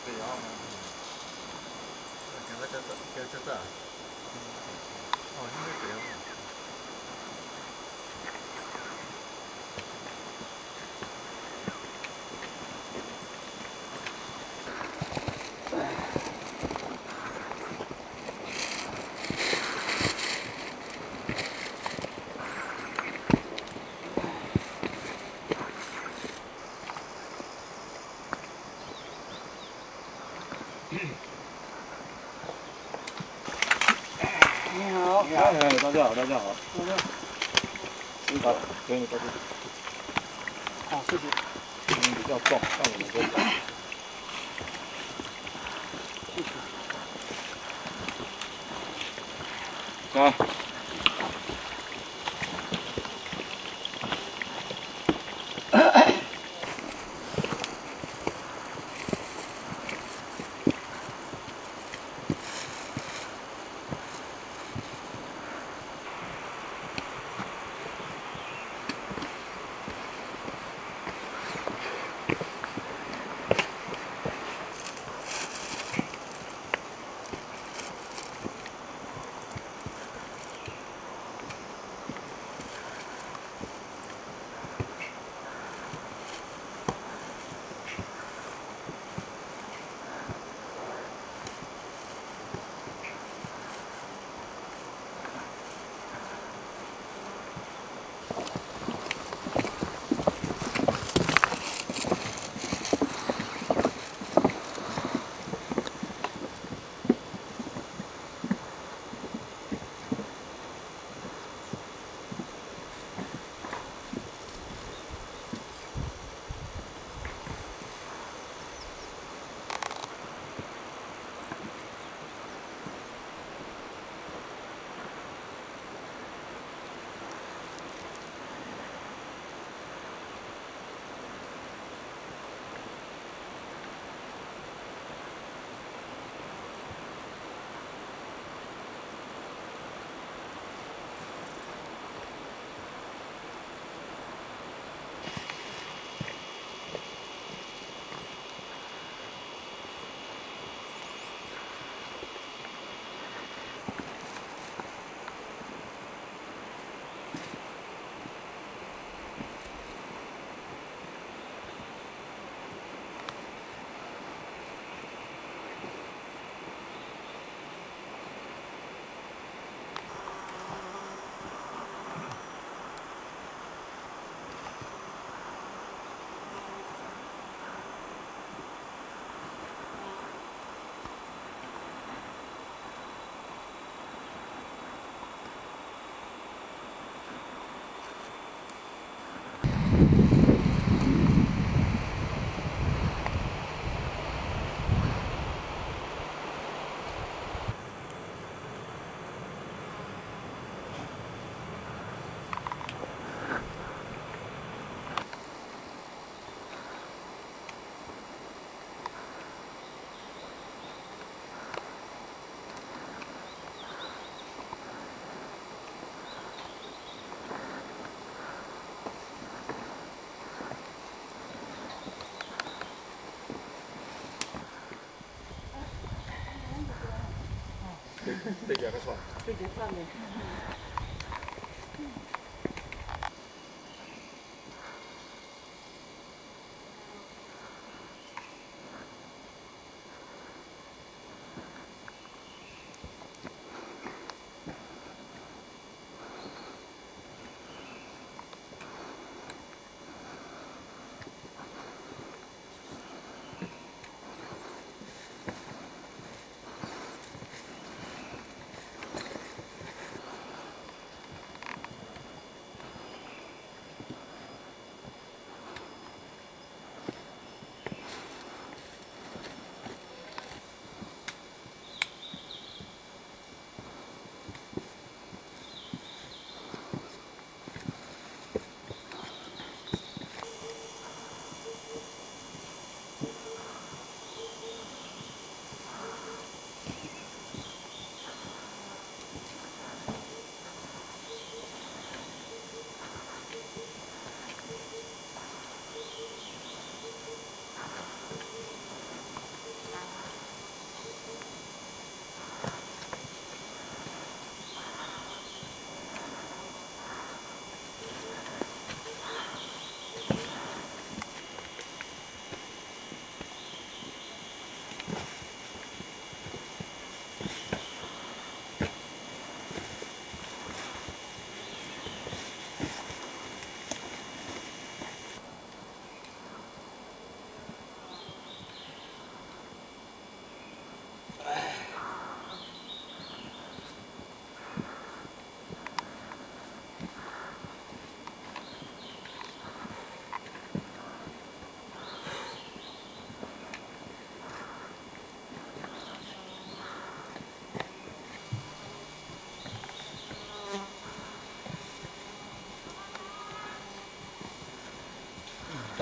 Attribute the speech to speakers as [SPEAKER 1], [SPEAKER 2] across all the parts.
[SPEAKER 1] 對啊。行得較早，行較早。哦，應該對啊。
[SPEAKER 2] 你好。
[SPEAKER 3] 哎，大家好，大家好。好，給你，大哥。
[SPEAKER 2] 好，謝謝。
[SPEAKER 3] 嗯，比較重，但我們這個。
[SPEAKER 2] 謝謝。
[SPEAKER 3] 來。對兩個串。
[SPEAKER 2] 對兩串的。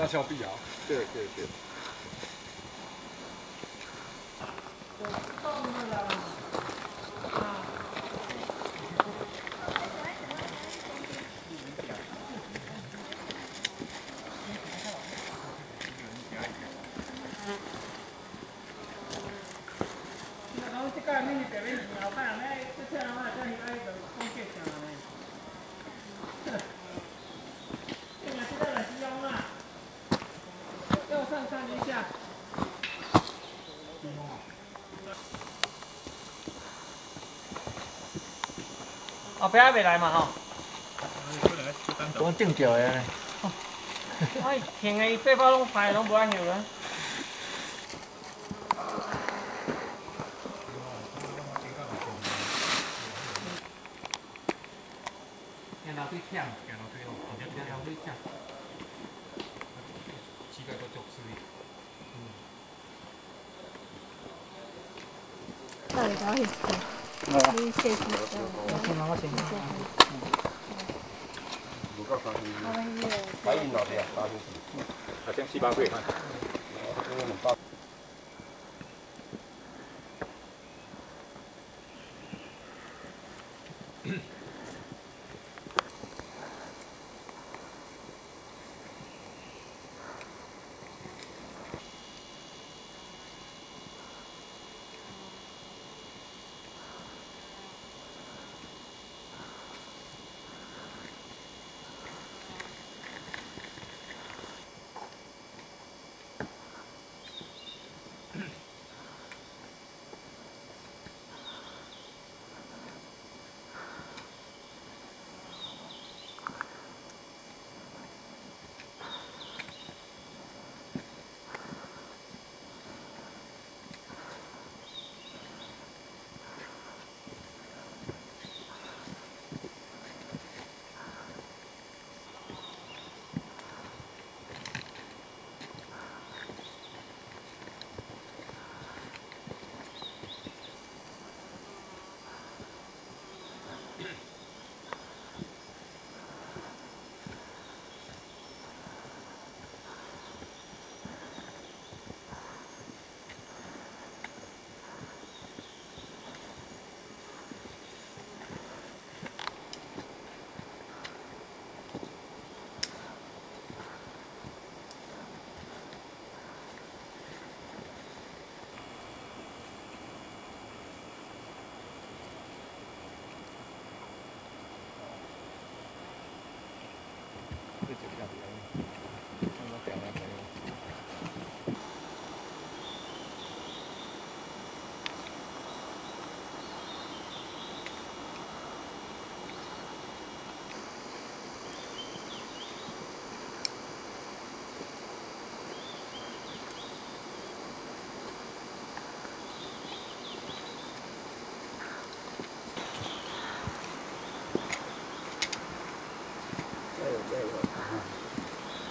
[SPEAKER 1] 大小比啊。对对对。
[SPEAKER 2] 后壁还袂来嘛吼？
[SPEAKER 3] 讲正照的呢。
[SPEAKER 2] 哎，停的伊背包拢歹，拢无爱翕啦。行楼梯忝，
[SPEAKER 1] 行楼梯吼，
[SPEAKER 2] 行楼梯忝。
[SPEAKER 1] 膝盖阁足水。
[SPEAKER 4] 到底搞翕？你设计
[SPEAKER 2] 我先，我先。
[SPEAKER 3] 白银老的啊，
[SPEAKER 1] 好像七八岁。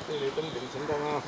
[SPEAKER 1] 这个登顶成功啊！